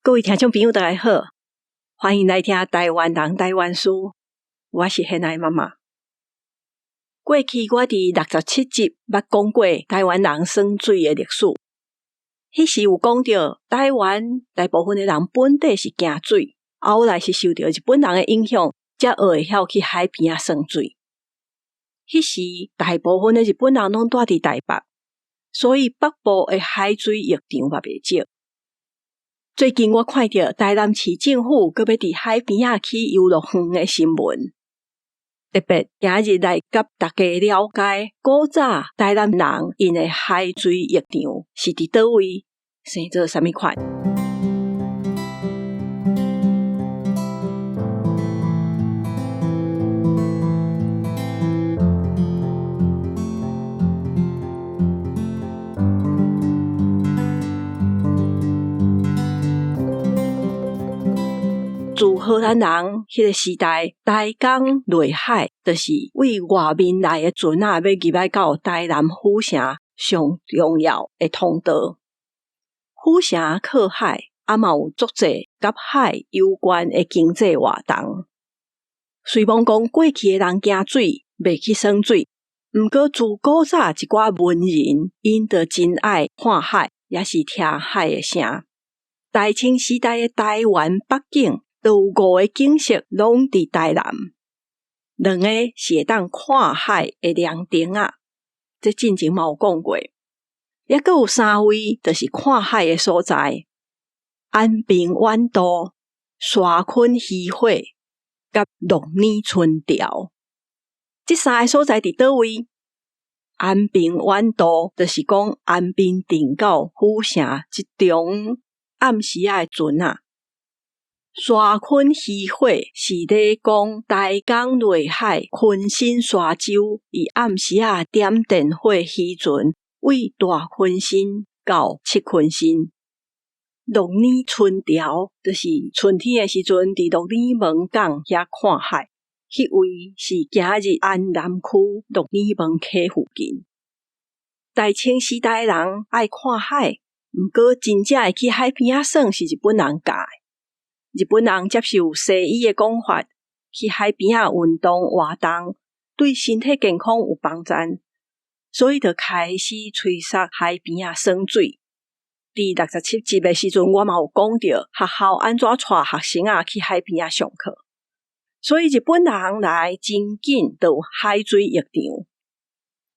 各位聽眾朋友，大家好，歡迎來聽台灣人台灣事，我是現愛媽媽。過去我佇67集捌講過台灣人耍水的歷史，彼時有講著台灣大部分的人本底是驚水，後來是受著日本人的影響，才學會曉去海邊仔耍水。彼時大部分的日本人攏住佇台北，所以北部的海水浴場嘛袂少。最近我看著台南市政府閣欲佇海邊仔起遊樂園的新聞，特別今日來佮大家了解古早台南人𪜶的海水浴場是佇佗位，生做啥物款。自荷蘭人彼个時代，台江內海就是對外面來的船仔欲入來到台南府城上重要的通道。府城靠海，啊嘛有足濟佮海有關的經濟活動。雖罔講過去的人驚水，袂去耍水，毋過自古早一寡文人，𪜶就真愛看海，抑是聽海的聲。大清時代的台灣八景，就有五个景色攏佇台南，兩个是會當看海的涼亭仔，這進前嘛有講過。猶閣有三位，就是看海的所在：安平遠渡、沙崙漁火、佮鹿耳春潮。這三个所在佇佗位？安平遠渡就是講安平鎮到府城這中暗時仔的船仔。沙崙漁火是咧講台江內海鯤鯓沙洲，伊暗時仔點電火漁船，對大鯤鯓到七鯤鯓。鹿耳春潮就是春天的時陣，佇鹿耳門港遐看海，彼位是今日安南區鹿耳門溪附近。大清時代的人愛看海，毋過真正會去海邊仔耍是日本人教的。日本人接受西醫的講法，去海邊仔運動活動，對身體健康有幫助，所以就開始催促海邊仔耍水。佇67集的時陣，我嘛有講著學校按怎帶學生仔去海邊仔上課，所以日本人來真緊就有海水浴場。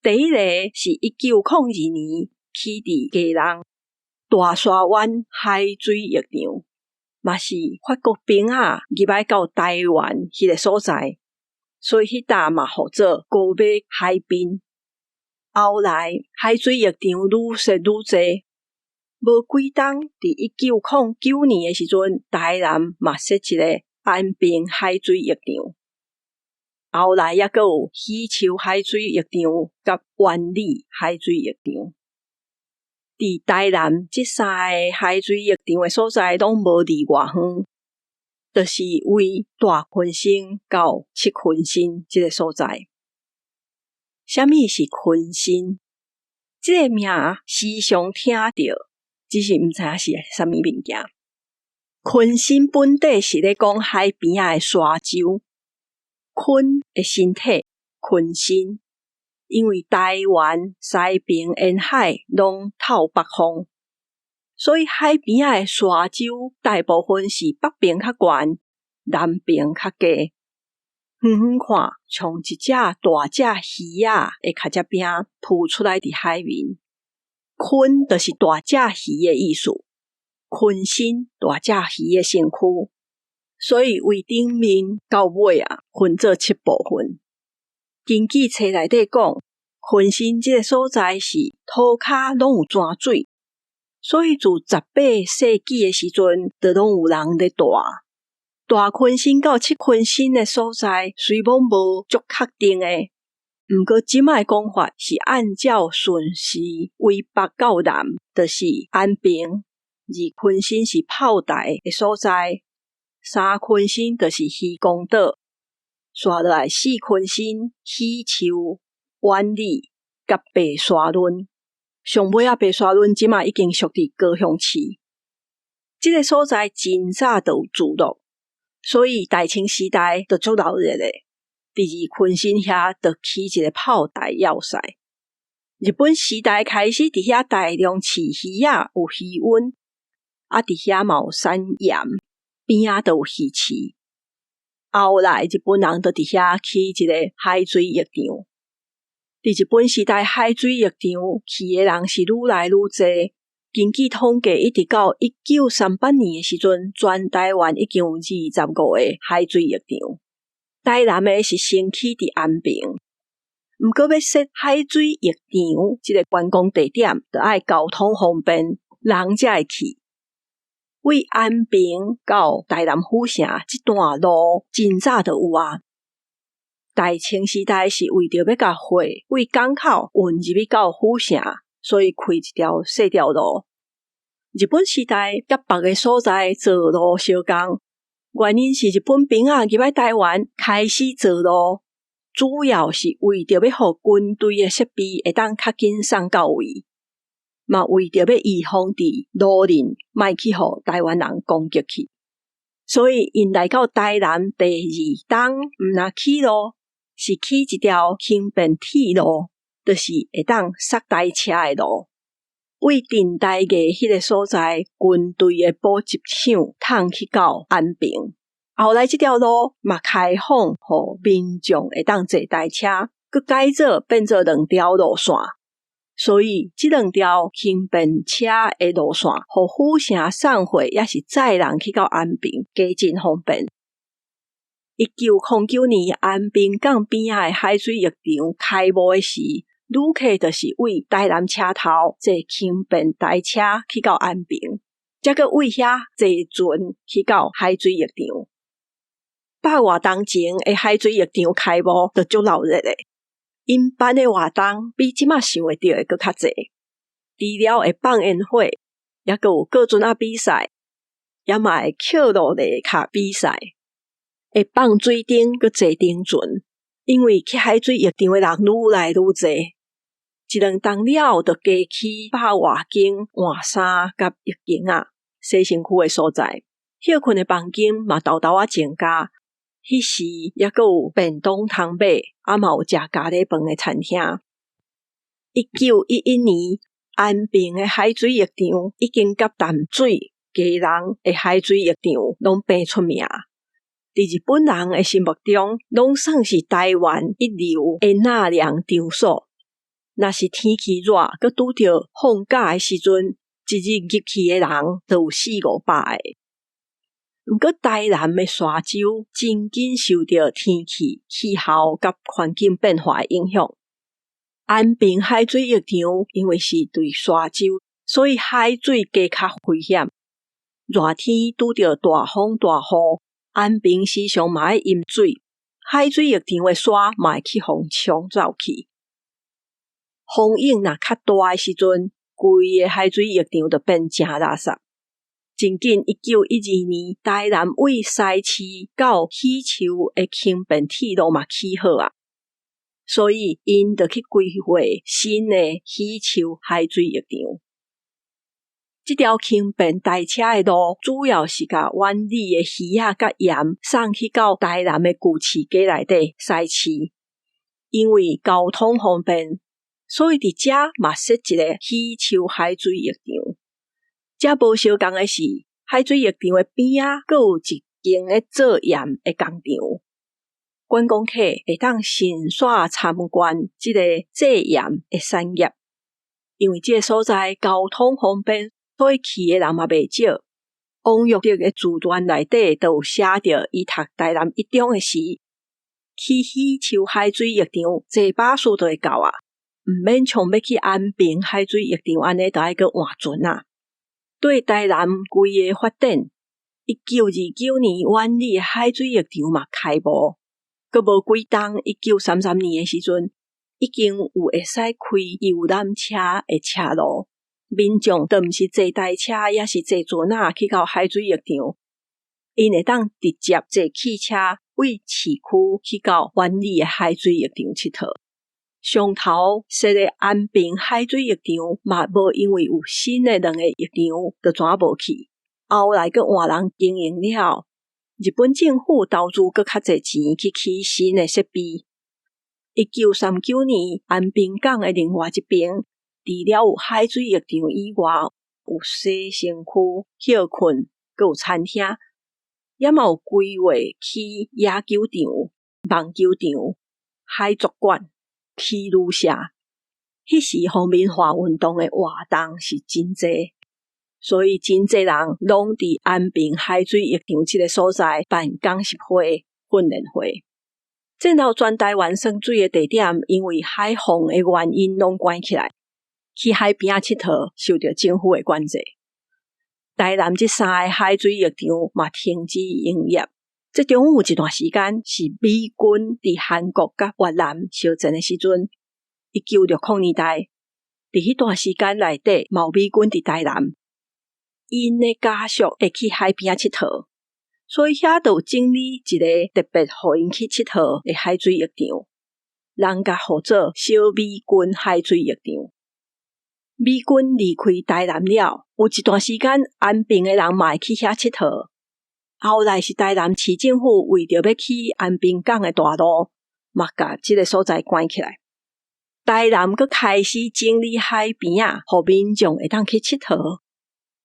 第一個是1902年起佇基隆大沙灣海水浴場。嘛是法國兵仔入來到台灣彼个所在，所以彼搭嘛號做高尾海濱。後來海水浴場愈設愈濟，無幾冬，佇1909年的時陣，台南嘛設一个安平海水浴場。後來猶閣有喜樹海水浴場佮灣里海水浴場。佇台南這三个海水浴場的所在，攏無離偌遠，就是位大鯤鯓到七鯤鯓這个所在。啥物是鯤鯓？這个名時常聽著，只是毋知影是啥物物件。鯤鯓本底是咧講海邊仔的沙洲，鯤的身體，鯤鯓。因為台灣西爿沿海攏透北風，所以海邊仔的沙洲大部分是北爿較懸，南爿較低。遠遠看，像一隻大隻魚仔的尻脊餅浮出來佇海面。鯤就是大隻魚的意思，鯤鯓大隻魚的身軀，所以位頂面到尾啊，分做七部分。根據冊內底講，鯤鯓這个所在是塗跤攏有泉水，所以自18世紀的時陣，就攏有人咧住。大鯤鯓到七鯤鯓的所在，雖罔無足確定的，毋過這擺講法是按照順序為北到南，就是安平；二鯤鯓是炮台的所在，三鯤鯓就是漁公島。紲落來四鯤鯓、喜樹、苑里佮白沙崙，上尾仔白沙崙這馬已經屬佇高雄市。這个所在真早就有聚落，所以大清時代就足鬧熱的。佇二坤神遐就起一个炮台要塞。日本時代開始佇遐大量飼魚仔，有魚塭，啊佇遐嘛有產鹽，邊仔就有魚市。後來日本人就佇遐起一個海水浴場。佇日本時代，海水浴場去的人是愈來愈濟。根據統計，一直到1938年的時陣，全台灣已經有25個海水浴場。台南的是先起佇安平，毋過欲設海水浴場這个觀光地點，就愛交通方便，人才會去。為安平到台南府城這段路，真早就有啊。大清時代是為著欲共貨為港口運入去到府城，所以開一條細條路。日本時代佮別个所在造路相仝，原因是日本兵仔入來台灣開始造路，主要是為著欲予軍隊的設備會當較緊送到位，嘛為著欲預防佇路面莫去予台灣人攻擊去，所以𪜶來到台南第二冬，毋若起路，是起一條輕便鐵路，就是會當塞台車的路。為鄭大藝彼个所在，軍隊的補給廠通去到安平。後來這條路嘛開放，予民眾會當坐台車，閣改做變做兩條路線。所以這兩條輕便車的路線，予府城送貨抑是載人去到安平，加真方便。1909年安平港邊仔的海水浴場開幕的時，旅客就是為台南車頭坐輕便台車去到安平，才閣為遐坐船去到海水浴場。百外冬前的海水浴場開幕就足鬧熱的，𪜶辦的活動比這馬想會著的閣較濟。除了會放煙火，猶閣有過船仔比賽，也嘛會抾落犁跤比賽，會放水燈閣坐燈船。因為去海水浴場的人愈來愈濟，一兩冬了後，就加起百外間換衫佮浴巾仔洗身軀的所在，歇睏的房間嘛沓沓仔增加。彼時猶閣有便當通買，啊嘛有食咖喱飯的餐廳。1911年，安平的海水浴場已經佮淡水、基隆的海水浴場攏拼出名。佇日本人的心目中，攏算是台灣一流的納涼場所。若是天氣熱，閣拄著放假的時陣，一日入去的人就有四五百個。毋過台南的沙洲真緊受著天氣、氣候佮環境變化的影響。安平海水浴場因為是佇沙洲，所以海水加較危險。熱天拄著大風大雨，安平時常嘛愛淹水，海水浴場的沙嘛會去予沖走去。風湧若較大的時陣，規个海水浴場就變誠垃圾。真緊，1912年，台南為西市到喜樹的輕便鐵路嘛起好啊，所以𪜶就去規劃新的喜樹海水浴場。這條輕便台車的路，主要是共苑裡的魚仔佮鹽送去到台南的舊市街內底西市。因為交通方便，所以佇遮嘛設一个喜樹海水浴場。遮無相仝的是，海水浴場的邊仔閣有一間咧做鹽的工廠，觀光客會當順紲參觀這个製鹽的產業。因為這个所在交通方便，所以去的人嘛袂少。王育德的自傳內底就有寫著，伊讀台南一中的時，去喜樹海水浴場坐巴士就會到啊，毋免像欲去安平海水浴場按呢，著愛閣換船啊。對台南規个發展，1929年苑裡的海水浴場嘛開幕，閣無幾冬，1933年的時陣，已經有會使開遊覽車的車路。民眾就毋是坐台車，抑是坐船仔去到海水浴場，𪜶會當直接坐汽車為市區去到苑裡的海水浴場𨑨迌。上頭設的安平海水浴場嘛，無因為有新的兩个浴場，就怎無去。後來閣換人經營了，日本政府投資閣較濟錢去起新的設備。1939年，安平港的另外一爿，除了有海水浴場以外，有洗身軀、歇睏，閣有餐廳，也嘛有規劃起野球場、網球場、海族館、起旅社。彼時皇民化運動的活動是真濟，所以真濟人攏佇安平海水浴場這个所在辦講習會、訓練會。戰後全台灣耍水的地點，因為海況的原因，攏關起來。去海邊仔𨑨迌，受著政府的管制。台南這三个海水浴場嘛停止營業。這中有一段時間是美軍佇韓國佮越南相戰的時陣，1960年代，佇彼段時間內底，嘛有美軍佇台南，𪜶的家屬會去海邊仔𨑨迌，所以遐就有整理一個特別予𪜶去𨑨迌的海水浴場，人共號做小美軍海水浴場。美軍離開台南了，有一段時間安平的人嘛會去遐𨑨迌。後來是台南市政府為著欲起安平港的大路，嘛共這个所在關起來。台南閣開始整理海邊仔，予民眾會當去𨑨迌。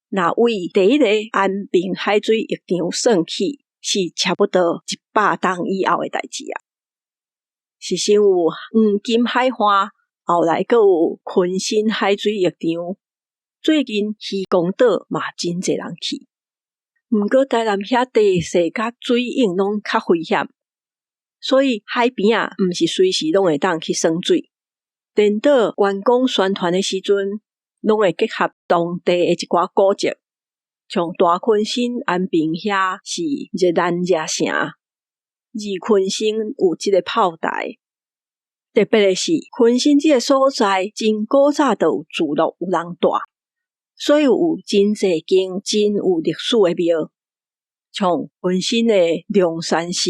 若為第一个安平海水浴場算起，是差不多100冬以後的代誌啊。是先有黃金海岸，後來閣有坤新海水浴場，最近漁光島嘛真濟人去。毋過台南遐地勢佮水湧攏較危險，所以海邊仔毋是隨時攏會當去耍水。顛倒觀光宣傳的時陣，攏會結合當地的一寡古蹟，像大坤新安平遐是熱蘭遮城，二坤新有這个炮台。特別的是，坤新這个所在真古早就有聚落有人蹛，所以有真濟間真有歷史的廟，像坤新的龍山寺，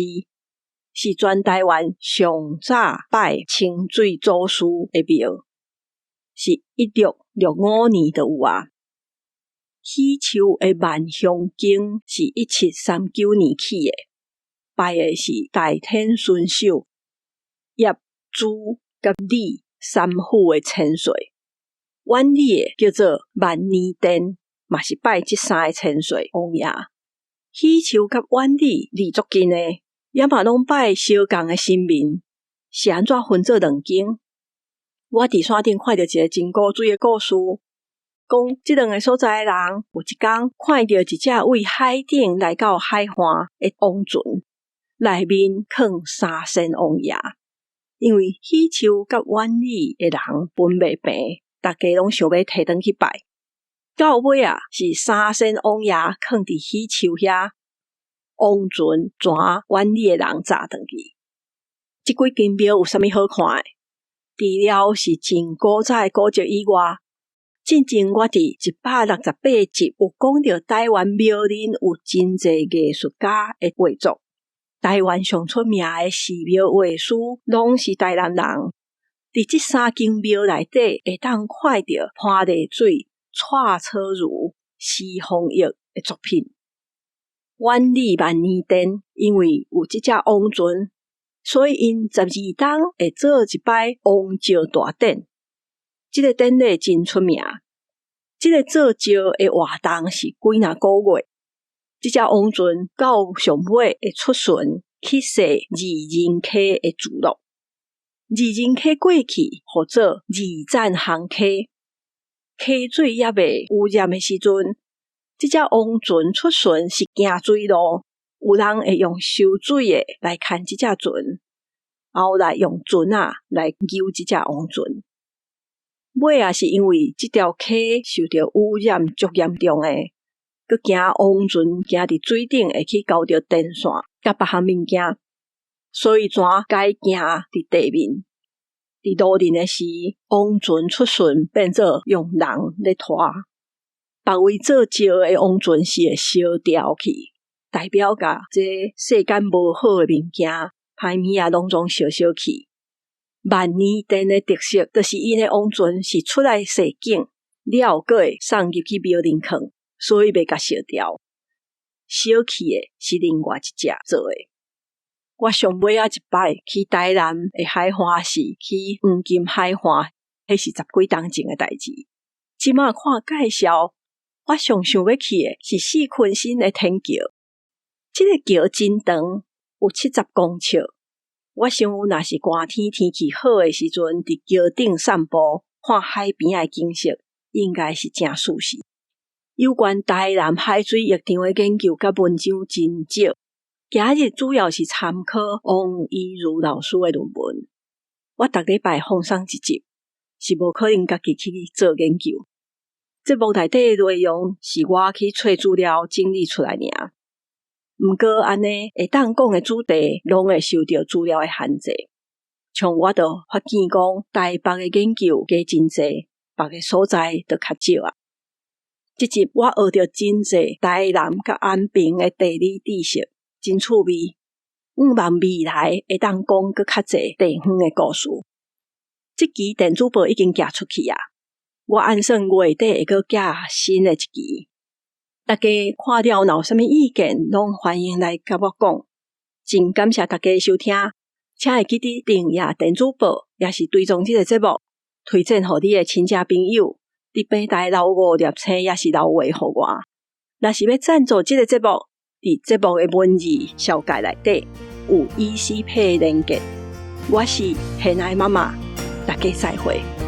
是全台灣上早拜清水祖師的廟，是1665年就有啊。喜樹的萬香宮是1739年起的，拜的是大天巡守葉、朱佮李三府的千歲。苑裡的叫做萬年殿，嘛是拜這三個千歲王爺。喜樹佮苑裡離足近的，也嘛攏拜相仝的神明，是按怎分做兩間？我佇山頂看著一个真古錐的故事，講這兩个所在的人有一工看著一隻對海頂來到海岸的王船，內面囥三仙王爺。因為喜樹佮苑裡的人分袂平，逐家攏想欲提轉去拜。到尾啊，是三仙王爺囥佇喜樹遐，王船全苑裡的人載轉去。這幾間廟有啥物好看的？除了是真古早的古蹟以外，進前我佇168集有講著台灣廟林有真濟藝術家的畫作。台灣上出名的寺廟畫師，攏是台南人。佇這三間廟內底，會當看著潘麗水、蔡楚如、施宏玉的作品。苑裡萬年殿因為有這隻王船，所以𪜶12冬會做一擺王轎大典。這个典禮真出名。這个做轎的活動是幾若個月。這隻王船到上尾會出巡去洗二仁溪的聚落。二仁溪過去號做二棧行溪，溪水猶未污染的時陣，這隻王船出巡是行水路，有人會用收水的來牽這隻船，後來用船仔來搝這隻王船。尾仔是因為這條溪受著污染足嚴重的，閣驚王船行佇水頂會去勾著電線佮別項物件，所以全改行佇地面。佇路輪的時，王船出巡變做用人咧拖。別位做轎的王船是會燒掉去，代表共這世間無好的物件、歹物仔攏總燒燒去。萬年殿的特色，就是𪜶的王船是出來踅景，了閣會送入去廟裡囥，所以袂共燒掉。小氣的是另外一隻做的。我上尾仔一擺去台南的海岸是去黃金海岸，彼是十幾冬前的代誌。這馬看介紹，我上想欲去的是四鯤鯓的天橋。這個橋真長，有70公尺。我想，若是寒天天氣好的時陣，佇橋頂散步，看海邊的景色，應該是誠舒適。有關台南海水浴場的研究佮文章真少。今日主要是參考王怡如老師的論文。我逐禮拜放送一集，是無可能家己去做研究。節目內底的內容是我去揣資料整理出來爾。毋過按呢會當講的主題，攏會受著資料的限制。像我就發現講，台北的研究加真濟，別个所在就較少啊。這集我學著真濟台南佮安平的地理知識，真趣味。向望未來會當講閣較濟地方的故事。這期電子報已經寄出去啊，我按算月底會閣寄新的一期。大家看了若有啥物意見，攏歡迎來佮我講。真感謝大家收聽，請會記得訂閱電子報，抑是追蹤這個節目，推薦予你的親戚朋友。佇平台留五粒星，抑是留話予我。若是欲贊助這個節目，佇節目的文字紹介內底有 ECPay 連結。我是賢愛媽媽，大家再會。